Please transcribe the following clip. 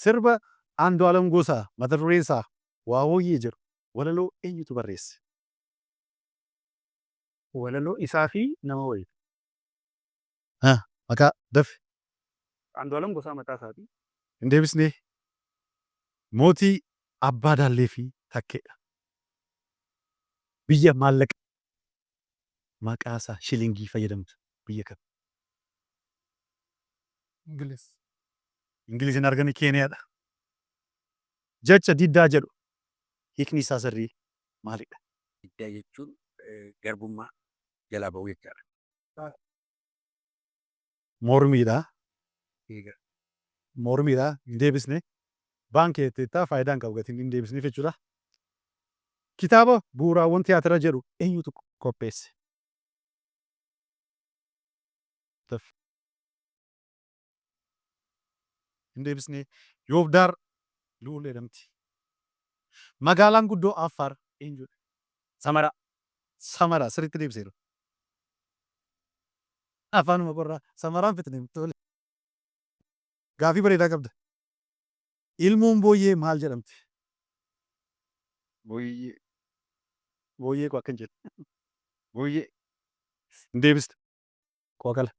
Sirba Andu'aalam Gosaa mata dureen isaa Waawooyyee jedhu walaloo eenyutu barreesse? Walaloo isaa fi nama wayiiti. Ha, maqaa dafi. Andu'aalam Gosaa mataa isaati. Hin deebisnee. Mootii Abbaa Daallee fi Takkeedha. Biyya maallaqa maqaa isaa shilingii fayyadamtu biyya kami? Ingiliz. Ingiliz hin argani Keeniyaadha. Jecha diddaa jedhu hiikni isaa sirrii maalidha? Diddaa jechuun garbummaa jalaa ba'uu jechaadha. Mormiidha. Eega. Mormiidha. Hin deebisne. Baankii jetteetta faayidaa hin qabu gatiin hin deebisneef jechuudha. Kitaaba bu'uuraawwan tiyaatira jedhu eenyutu qopheesse? Hin deebisne. Yoofdaar Lu'ul jedhamti. Magaalaan guddoo Affaar eenyudha? Samaraa. Samaraa sirriitti deebiseera. Afaanuma qorraa Samaraan fixne tole. Gaafii bareedaa qabda. Ilmoon booyyee maal jedhamti? Booyyee. Booyyee koo akkan jedhe. Booyyee. Hin deebiste. Qooqala.